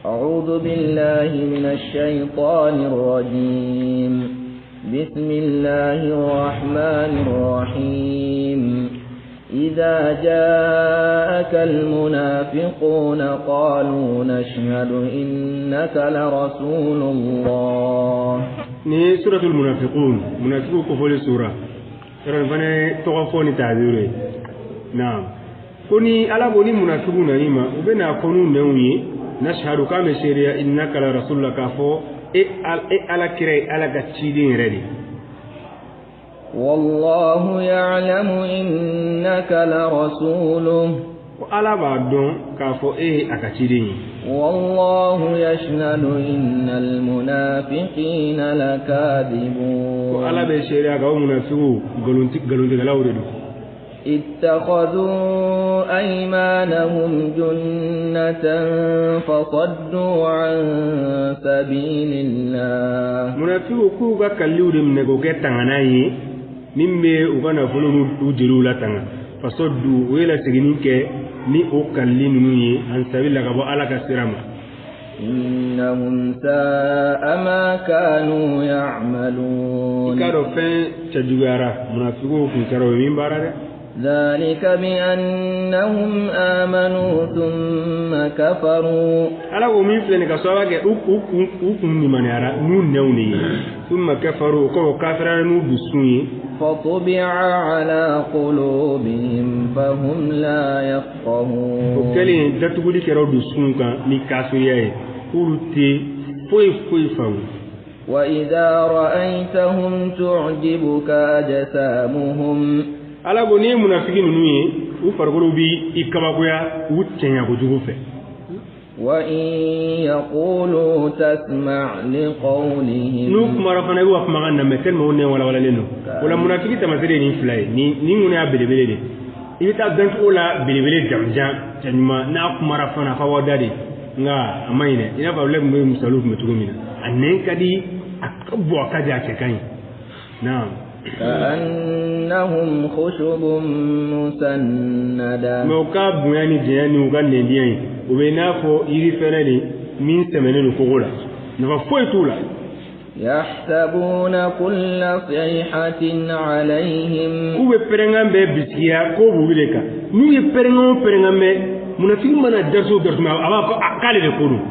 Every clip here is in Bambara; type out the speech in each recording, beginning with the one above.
أعوذ بالله من الشيطان الرجيم. بسم الله الرحمن الرحيم. إذا جاءك المنافقون قالوا نشهد إنك لرسول الله. Ni suratul munafiqun, munafiqu ko fɔli sura yɔrɔ nin fana tɔgɔ fɔ ni ta'abiru ye. Naam, ko ni Ala ko ni munafiqu nan'i ma, u bɛ n'a fɔ n'u nɛnw ye: nashhadu, k'an bɛ seereya, innaka la rasulullah, k'a fɔ e Ala kira ye, Ala ka ciden yɛrɛ de. والله يعلم إنك لرسوله. Ko Ala b'a dɔn k'a fɔ e ye a ka ciden ye. والله يشهد إن المنافقين لكاذبون. Ko Ala bɛ seereya k'aw munafiqu nkalontigɛlaw de don. اتخذوا أيمانهم جنة فصدوا عن سبيل الله. Munafiqu k'u ka kaliliw de minɛ k'o kɛ tangana ye min bɛ u ka nafolo n'u jeliw latanga. Fasaddu, u ye laseginni kɛ ni o kalili ninnu ye, an sabila, ka bɔ Ala ka sira ma. إنهم ساء ما كانوا I يعملون. k'a dɔn fɛn cɛjuguyara munafiqu kun kɛra o ye min baara dɛ. ذلك بأنهم آمنوا ثم كفروا. Ala ko min filɛ nin ka sababu kɛ u kun limaniyara n'u nɛnw de ye, summa kafaru, o kɔfɛ kafirara n'u dusun ye. فطبع على قلوبهم فهم لا O يفقهون. kɛlen, datuguli kɛra u dusun kan ni kafiriya ye, k'olu tɛ foyi foyi faamu. وإذا رأيتهم تعجبك أجسامهم. Ala ko n'i ye munafiki ninnu ye, u farikolo bi i kabakoya u cɛɲa kojugu fɛ. وإن يقولوا تسمع لقولهم. N'u kumara fana, i b'u ka kumakan lamɛn tellement u nɛn walawalalen don. O la, munafiki taamasere ye nin fila ye. Nin kɔni y'a belebele de, i bɛ taa dɔncogo la belebele jamujan cɛɲuman, n'a kumara fana a fa wa da de, nka a ma ɲi dɛ. I n'a fɔ Abulayi tun bɛ misaliw tun bɛ cogo min na, a nɛn ka di, a ka bon, a ka di, a cɛ ka ɲi. Naam. كأنهم خشب مسندة. Mɛ u ka bonya ni janya ni u ka nɛndiya ye, o bɛ i n'a fɔ yiri fɛrɛ de min sɛmɛnen don kogo la, nafa foyi t'u la. يحسبون كل صيحة عليهم. K'u bɛ pɛrɛnkan bɛɛ bisigiya k'o b'olu de kan. N'u ye pɛrɛnkan o pɛrɛnkan mɛn, munafiki mana dariso o dariso mɛn, a b'a fɔ k'ale de ko don.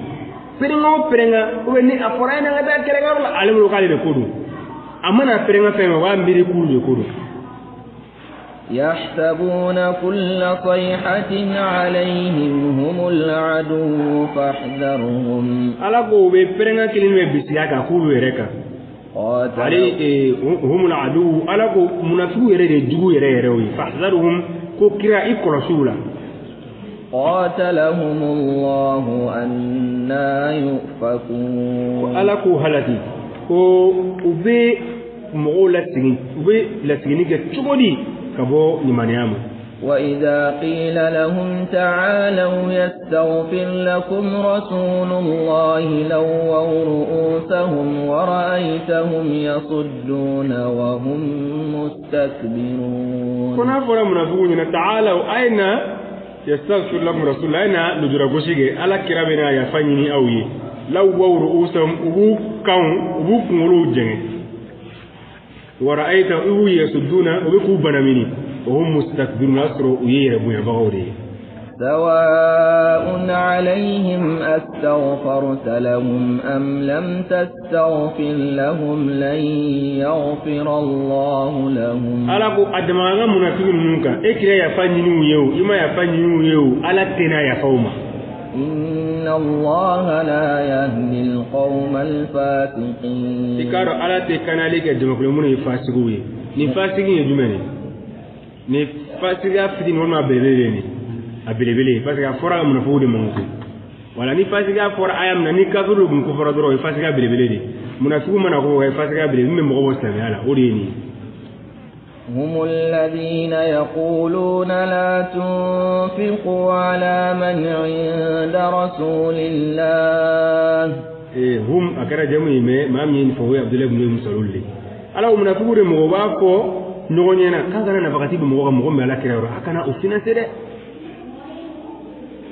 Pɛrɛnkan o pɛrɛnkan, ou bien ni a fɔra a ye n'an ka taa kɛlɛkɛyɔrɔ la, ale bolo k'ale de ko don. A mana pɛrɛnkan fɛn fɛn, o b'a miiri k'olu de ko don. يحسبون كل صيحة عليهم هم العدو فاحذرهم. Ala ko u bɛ pɛrɛnkan kelen bɛ bisigiya kan k'olu yɛrɛ kan. Ale قاتل humul adu, Ala ko munafikiw yɛrɛ de ye jugu yɛrɛ yɛrɛ ye. Fahzarhum, ko kira i kɔlɔsi u la. قاتلهم الله أنا Ko يؤفكون. Ala k'u halaki, ko u bɛ mɔgɔw lasegin, u bɛ laseginni kɛ cogo di ka bɔ limaniya ma? وإذا قيل لهم تعالوا يستغفر لكم رسول الله لووا رؤوسهم ورأيتهم يصدون وهم مستكبرون. Ko n'a fɔra munafikiw ɲɛna: ta'alaw, a ye na, yastaghfir lakum rasulullah, a ye na lujura gosi kɛ, Ala kira bɛ na yafa ɲini aw ye, lawwaw ru'usahum, u b'u kanw, u b'u kunkolow jɛngɛ, wa ra'ayta, i b'u yasudduna, u bɛ k'u banamini, wa hum mustakbirun, o y'a sɔrɔ u ye yɛrɛ bonyabagaw de ye. سواء عليهم أستغفرت لهم أم لم تستغفر لهم لن يغفر الله لهم. Ala ko a dama ka munafiki ninnu kan, e kira yafa ɲini u ye o, i ma yafa ɲini u ye o, Ala tɛna yafa u ma. إن الله لا يهدي القوم I الفاسقين. k'a dɔn Ala tɛ kanali kɛ jamakulu minnu ye fasigiw ye. Nin fasigi ye jumɛn ye? Nin fasigiya fitinin walima a belebele de ye nin a belebele, parce que a fɔra ka munafigiw de mankutu. Wala ni fasigiya fɔra aya min na, ni kafiriw kun kofɔra dɔrɔn, o ye fasigiya belebele de ye. Munafigiw mana ko o ye fasigiya belebele min bɛ mɔgɔ bɔ silamɛya la, o de ye nin ye. هم الذين يقولون لا تنفقوا على من عند رسول الله. Hum a kɛra jamu ye, mɛ maa min ye nin fɔ, o ye Abudulayi ibn Salul de ye. Ala ko munafigiw de mɔgɔ b'a fɔ ɲɔgɔn ɲɛna k'a kana nafakati bɛ mɔgɔ kan, mɔgɔ min bɛ Ala kira yɔrɔ, a kana o financer dɛ.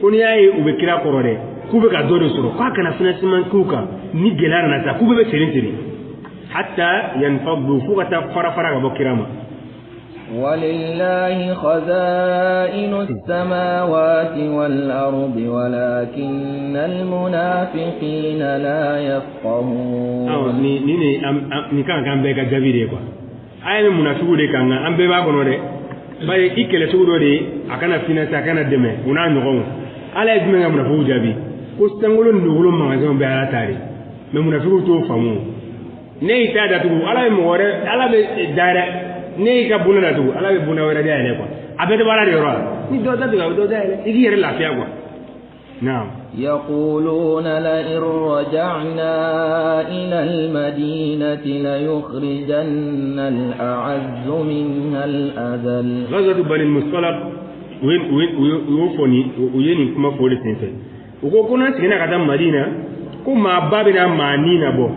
Ko n'i y'a ye u bɛ kira kɔrɔ dɛ. k'u bɛ ka dɔ de sɔrɔ k'a kana financement k'u kan ni gɛlɛya nana sa k'u bɛɛ bɛ seri seri hatta yanfaddu fo ka taa fara fara ka bɔ kira ma. ولله خزائن السماوات والأرض ولكن المنافقين لا يفقهون. Ni ni ni kan kan bɛɛ ka jaabi de ye quoi. A ye munafigiw de kan an bɛɛ b'a kɔnɔ dɛ. Bari i kɛlɛ cogo dɔ de a kana finance a kana dɛmɛ o n'a ɲɔgɔnw. Ala ye jumɛn ka munafigiw jaabi ko sankolo ni dugukolo magasinw bɛɛ Ala ta de mais munafigiw t'o faamu. Ne y'i ta datugu Ala ye mɔgɔ wɛrɛ Ala bɛ da yɛrɛ ne y'i ka bonda datugu Ala bɛ bonda wɛrɛ dayɛlɛ quoi. A bɛɛ tɛ bɔ Ala de yɔrɔ la ni dɔ datugu a bɛ dɔ dayɛlɛ i k'i yɛrɛ lafiya quoi. Naam. يقولون لئن رجعنا إلى المدينة ليخرجن الأعز منها الأذل. غزوة بني المصطلق u y'o fɔ nin u ye nin kuma fɔ o de senfɛ. U ko ko n'an seginna ka taa Madina ko maaba bɛna maa ni nabɔ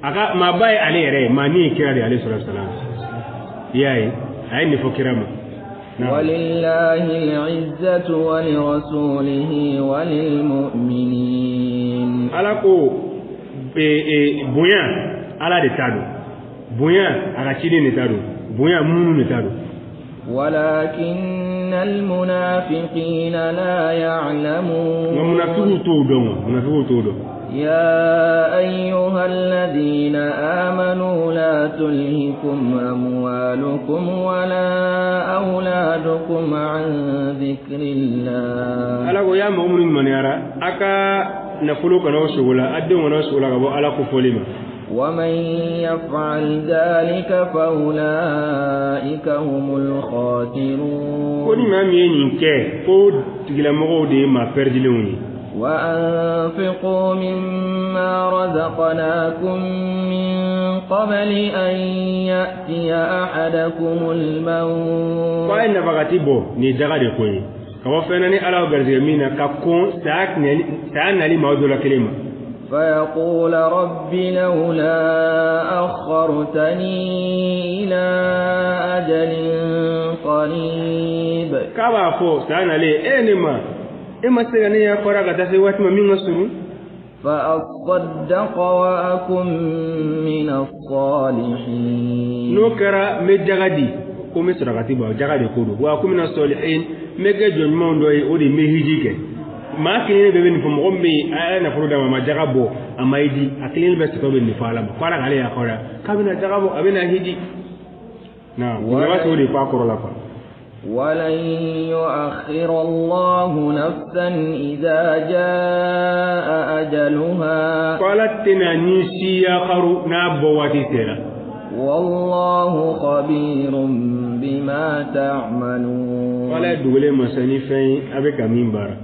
a ka maaba ye ale yɛrɛ ye maa ni ye kira de ye alayhi salatu wasalam. I y'a ye a ye nin fɔ kira ma. ولله العزة ولرسوله وللمؤمنين. Ala ko bonya Ala de ta don bonya a ka ciden de ta don bonya minnu de ta don. ولكن المنافقين لا يعلمون. Nka munafigiw t'o dɔn munafigiw t'o dɔn. يا أيها الذين آمنوا لا تلهكم أموالكم ولا أولادكم عن ذكر الله. Ala ko ya mɔgɔ minnu ŋaniyara a ka nafolo kana o sogo la a denw kana o sogo la ka bɔ Ala kofɔli ma. ومن يفعل ذلك فأولئك هم الخاسرون. Ko ni maa min ye nin kɛ ko tigilamɔgɔw de ye maa pɛrɛdilenw ye. وأنفقوا مما رزقناكم من قبل أن يأتي أحدكم الموت. Ko a ye nafakati bɔ nin ye jaga de ko ye ka bɔ fɛn na ni Ala y'o garisɛgɛ min na ka kɔn saya nali maa dɔ la kelen ma. فيقول رب لولا أخرتني إلى أجل قريب. K'a b'a fɔ saya nalen e ne ma e ma se ka ne yafara ka taa se waati ma min ka surun. فأصدق وأكن من الصالحين. N'o kɛra n bɛ jaga di ko n bɛ sarakati bɔ jaga de ko don wa kun mina sɔlihin n bɛ kɛ jɔn ɲumanw dɔ ye o de n bɛ hiji kɛ. Maa kelen bɛɛ bɛ nin fɔ mɔgɔ min bɛ yen a ye nafolo d'a ma a ma jaga bɔ a ma hiji a kelen bɛɛ sɔrɔ bɛ nin fɔ Ala ma ko Ala k'ale yafara k'a bɛna jaga bɔ a bɛna hiji. Naam o b'a sɔrɔ o de fɔ a kɔrɔ la quoi. ولن يؤخر الله نفسا إذا جاء أجلها. Ko Ala tɛna ni si yakaru n'a bɔ waati sera. والله خبير بما تعملون. Ko Ala ye dogolen masa ni fɛn ye a bɛ ka min baara.